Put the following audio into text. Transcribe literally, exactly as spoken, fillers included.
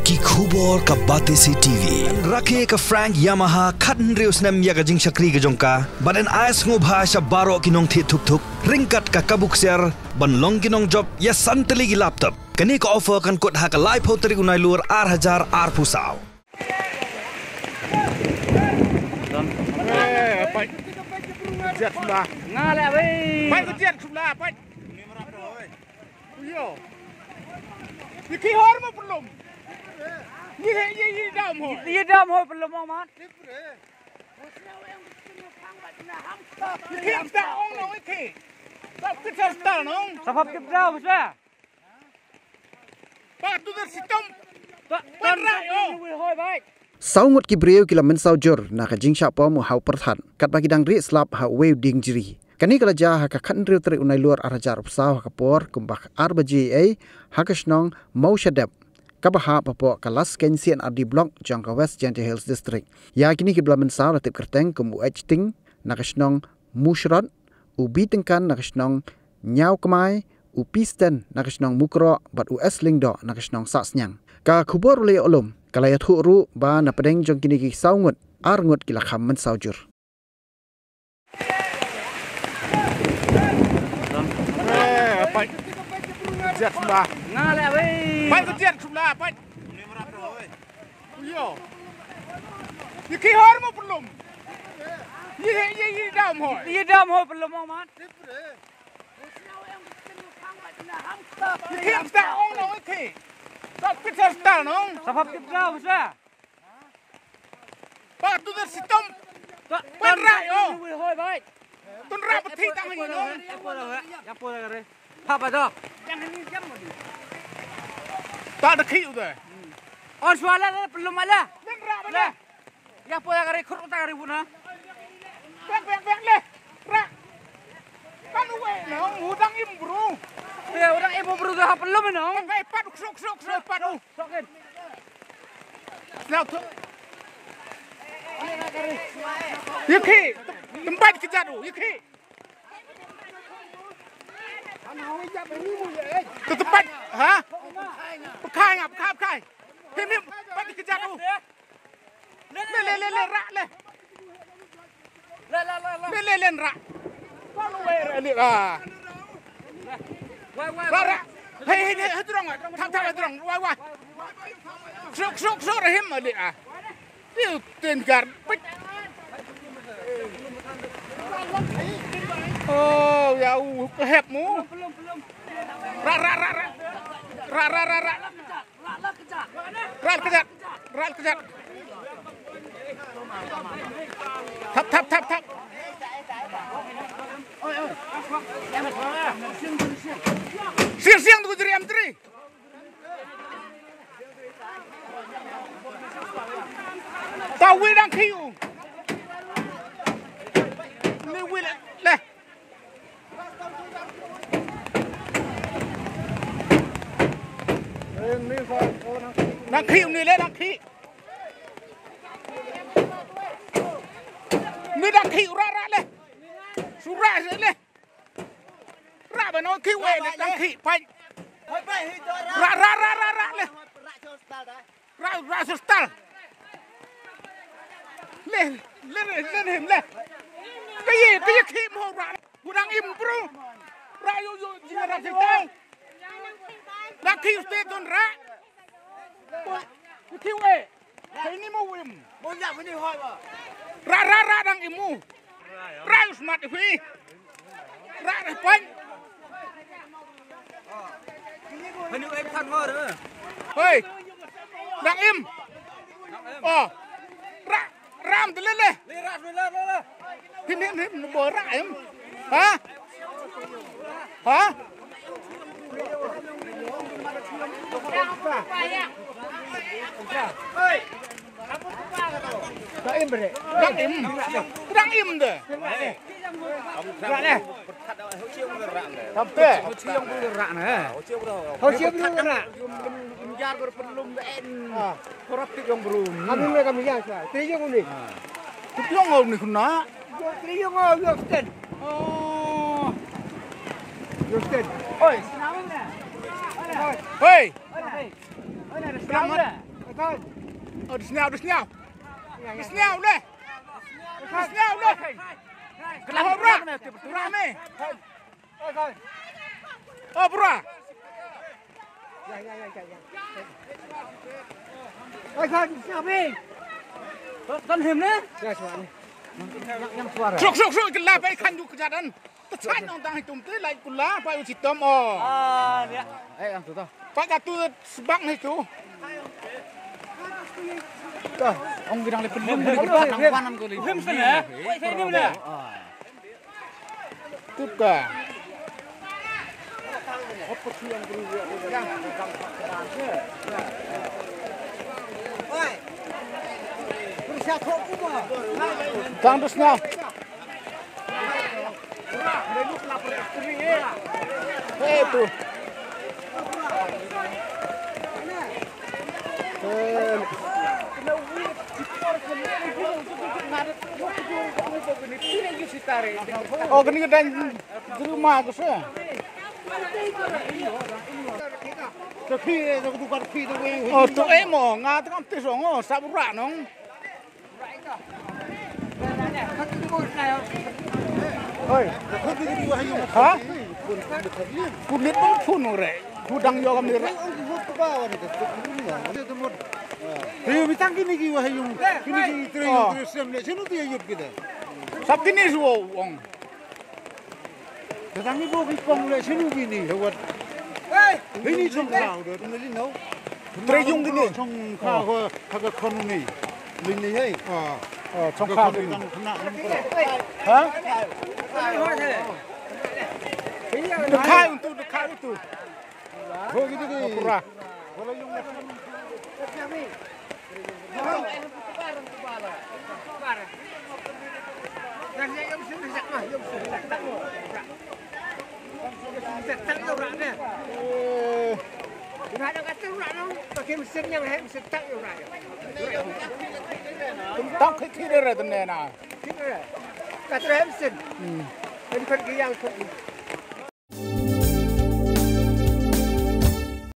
Ki khubor ka Batesi T V. Rakhe ka Frank Yamaha khathynriew snem ïa ka jingshakri ka jong ka. Bad yn ai sngewbha sha baroh ki nongthied thuk thuk ryngkat ka kabu ksiar ban long ki nongjop ïa san tylli ki laptop. Kane ka offer kan kut ha ka laiphew tarik u Nailur ar hajar arphew saw. Eh, pait. Jet sula. Nga la wei. Pait, jet sula, pait. Yo. Ye ki hor mo pynlum. Ye, ye, ye dam ho. Ye dam ho pynlum mo mat. Ye ki sta ong no ye ki. Sa ki sta no. Sa pap ki dam sa. Ba tu der sitom. Ba, ba, rai, oh. Saw ngut ki briew ki la mynsaw jur na ka jingshah pom u Hawperthat katba ki dang rieh slap ha uwei u dieng jri. Kane ka la jia ha ka khathynriew tarik u Nailur ar hajar arphew saw ha ka por kumba ar baje ei ha ka shnong Mawshadep, kaba hap hapoh ka Laskein C and R D Block jong ka West Jaintia Hills District. Ïa kine kiba la mynsaw la tip kyrteng kum u H Ting na ka shnong Mushrot, u B Tyngkan na ka shnong Ñiawkmai, u P Sten na ka shnong Mukroh bad u S Lyngdoh na ka shnong Sahsniang. Ka khubor ba la ïoh lum ka la ïathuh ruh ba na pdeng jong kine ki saw ngut, ar ngut ki la kham mynsaw jur. Eh, pait. Jet sula. Nga la wei. Pait, jet sula, pait. Yo. Ye ki hor mo pynlum. Ye, ye, ye dam ho. Ye dam ho pynlum mo mat. Ye ki sta ong no ye ki. Sa ki sta no. Sa pap ki dam sa. Ba tu der sitom. Ba, ba rai, oh. Hoi bai. Tun rap ba thik tang hi no. Ya po da re. Pha ba do. Ta da khi u de. On swala le pynlum ala. Tun rap ba le. Ya po da re khur ta re bu na. Bek, bek, bek le. Ra. Kan u e no, u dang im bru. Ya, u dang im bru da pynlum no. Kan bai pat, ksuk, ksuk, ksuk, pat u. Sokin. Snap tu. Ye ki, tempat kejat u, ye ki. Te tempat, ha? Pekai ngap, pekai, pekai. Him, him, tempat kejat u. Le, le, le, le, rak le. Le, le, le, rak. Wai, wai, rak le, ah. Wai, wai, rak, rak. Hei, hei, hei, hei, terang, ah. Thap, thap, terang. Wai, wai. Suk, suk, suk, rahim, le, ah. Tiu, ten gar. Pik. Oh, ya, uh, kehep mu. Rak, rak, rak, rak. Rak, rak, rak, rak. Ral kejat. Ral kejat. Thap, thap, thap, thap. Siang, siang tu jeri am jeri. Tawi dang khiu. Ni wi le. Nang khi ni le, nang khi. Ni nang khi, ra, ra le. Su ra le. Ra ba no khi wei le, nang khi pai. Ra, ra, ra, ra, ra le. Ra, ra, sa stal. Le, le, le, le, le, le. Kayi, kayi khi mo ra. Gudang im bru. Ra yo, yo, jing ra stal. La khi ste don ra. Khi we. Khi ni mo im. Ra, ra, ra dang im mo. Ra yo smat khi. Ra, ra, pan. Hanu em than hor, eh. Hoi. Dang im. Oh. Ra, ram de le le. Le ra, le ra, le ra. Him, him, him, bo ra im. Ha? Ha? Hoi. Dang im bre. Dang im. Dang im de. Rak le. Tampe. Ho chiong bru rak na. Ho chiong bru rak. Jar ber pelum de en. Ah. Korap ti jong bru. Kami me kami ya sa. Ti jong ni. Ti jong ni kuna. Ti jong yo sten. Oh. Yo sten. Oi. Hoi. Oi. Selamat. Oh, da sniaw, da sniaw. Da sniaw le. Da sniaw le. Kelang, oh, bra. Bra me. Oh, bra. Kan him ne? Suk, suk, suk, kela pai kan ju kejadan. Tesan nong tang hitum te lai kula pai u sitom, oh. Ah, ya. Eh, ang tu tau. Pai ka tu sebak ni tu. Dah, ong bidang le pelum ni kita nang panan ko le. Him sen, eh? Pai sen ni mana? Tuka. Tang dus na. Hey, tu. Oh, kini ka dang juru ma ka se. Oh, tu eh mo, nga tengah tis ong, oh, sab rak nong. Oi. Ha? Kulit pun pun ore. Gudang yo kami re. Hei, mitang kini ki wahai yung, kini ki tre yung, oh, tre sem le, sino ti yut kita. Sab kini suo ong. Katang ibo ki kong le sinu bini hewat. Bini chong kha udah tengah lino. Trei yung kini. Chong kha ha ka khon ni. Bini hei. Ah. Oh, chong kha bini. Ha? Dekat untuk, dekat itu. Ho gitu ki. Pura. Tang khi khi dere tene na. Ka trei mesin. Hmm. Kan kan ki yang kan.